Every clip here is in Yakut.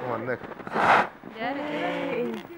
Маннык.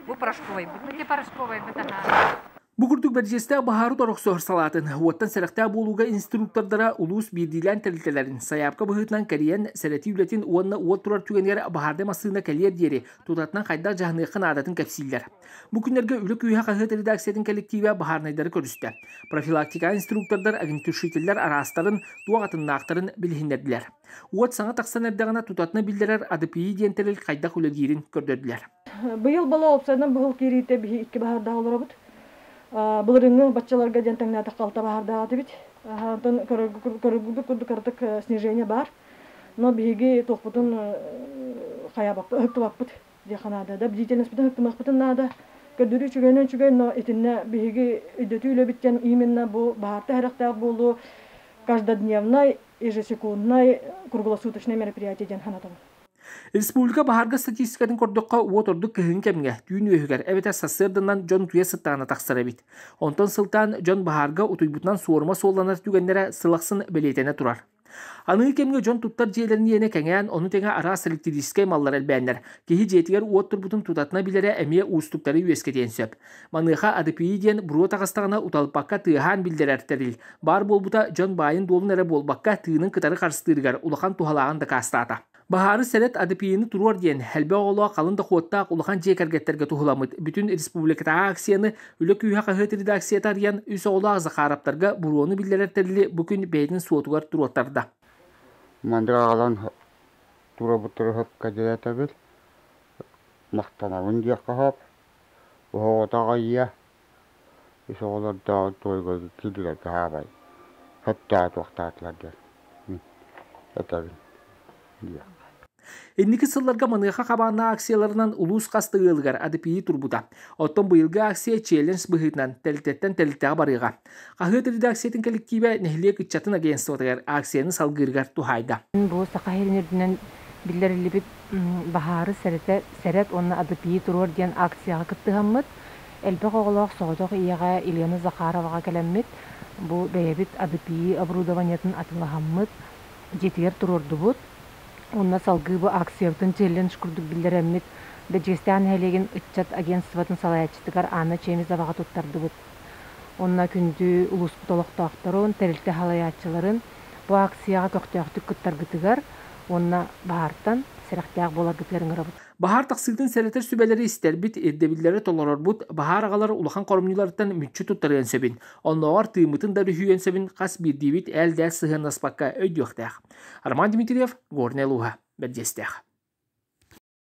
Бу порошковай Бу порошковай бытаха. Бу курдук бэрдьиэстээх баһаары торохсоһор салаатын уоттан сэрэхтээх буолууга инструктордара улуус биирдиилээн тэрилтэлэрин сайаапка быһыытынан кэрийэн сэрэтии үлэтин уонна уот турар түгэнигэр баһаардай массыына кэлиэр диэри тутатынан хайдах дьаһаныахха наадатын кэпсииллэр. Бу күннэргэ Үлэ күүһэ хаһыат редакциятын кэлликтиибэ баһаарынайдары көрүстэ. Профилактика инструктордар огнетушителлэр араастарын, туох атыннаахтарын билиһиннэрдилэр. Уот саҥа тахсан эрдэҕинэ тутатына биллэрэр АДПИ диэн тэрил хайдах үлэлиирин көрдөрдүлэр. Быйыл бала уопсайынан быһыл киириитэ биһи икки баһаардаах олоробут. Былырыыҥҥы баччаларга диэн тэҥнээтэххэ алта баһаардаах этибит. Онтон көрөргүт курдук кыратык снижение баар. Но биһиги туохпутун хайаабаппыт, ыһыктыбаппыт диэххэ наада. Да бдительностьпытын ыһыктымыахпытын наада. Көрдөрүү үчүгэйинэн үчүгэй, но итиннэ биһиги өйдөтүү үлэбиттэн именно бу баһаарта сэрэхтээх буолуу каждодневнай, ежесекунднай, круглосуточное мероприятие диэн санатабын. Республика баһаарга статистикатын көрдөххө, уот ордук кыһыҥҥы кэмҥэ, түүн үөһүгэр эбэтэр сарсыарданан дьон утуйа сыттаҕына тахсар эбит. Онтон сылтаан дьон баһаарга утуйбутунан суорума суолланар түгэннэрэ сыл ахсын бэлиэтэнэ турар. Аныгы кэмҥэ дьон туттар дьиэлэрин иэнэ кэҥээн, ону тэҥэ араас электрическэй маллар элбээннэр, киһи дьиэтигэр уот турбутун тутатына билэрэ эмиэ уустуктары үөскэтиэн сөп. Маныаха АДПИ диэн буруо таҕыстаҕына уталыппакка тыаһаан биллэрэр тэрил баар буолбута дьон баайын-дуолун эрэ буолбакка, тыынын кытары харыстыырыгар улахан туһалааҕын дакаастаата. Баһаары сэрэтэ АДПИ-ны туруор диэн элбэх оҕолоох халыҥ дохуоттаах улахан дьиэ кэргэттэргэ туһуламмыт бүтүн республикатааҕы акцияны Үлэ күүһэ хаһыат редакцията арыйан үс оҕолоох Захаровтарга буруону биллэрэр тэрили бу күн бэйэтин суотугар туруоттарда. Мандыр аҕалан туруорбуттары сөпкө диэтэбит, махтанабын диэххэ сөп. Оһоҕото аҕыйыа, үс оҕолордоох туойга киирдилэр хаабай, сөптөөх туохтаатылар диэн мин этэбин диэх. Инники сылларга маныаха хабааннаах акцияларынан улуус хас да ыалыгар АДПИ турбута. Оттон быйылгы акция челлендж быһыытынан тэрилтэттэн тэрилтэҕэ барыаҕа. Хаһыат редакциятын кэлэктиибэ нэһилиэк ыччатын агентствотыгар акцияны салгыырыгар туһаайда. Бу Саха сирин үрдүнэн биллэриллибит баһаары сэрэтэ Сэрэт уонна АДПИ туруор диэн акцияҕа кыттыһаммыт, элбэх оҕолоох соҕотох ийэҕэ Елена Захароваҕа кэлэммит, бу бэйэбит АДПИ оборудованиетын атыылаһаммыт, дьиэтигэр туруордубут. Уонна салгыы бу акциябытын челлендж курдук биллэрэммит, Бэдьигэстээх нэһилиэгин ыччат агентствотын салайааччытыгар Анна Чемезоваҕа туттардыбыт. Уонна күндү улууспут олохтоохторун, тэрилтэ салайааччыларын бу акцияҕа көхтөөхтүк кыттаргытыгар уонна баһаартан сэрэхтээх буоларгытыгар ыҥырабыт. Баһаар тахсыытын сэрэтэр сүбэлэри истэрбит, ирдэбиллэри толорорбут баһаар аҕалар улахан хоромньуларыттан мүччү туттарыан сөбүн, оннооҕор тыыммытын да өрүһүйүөн сөбүн хас биирдиибит ээл-дээл сыһыаннаспакка өйдүөхтээх. Роман Дмитриев, Горнай улууһа, Бэрдьиэстээх.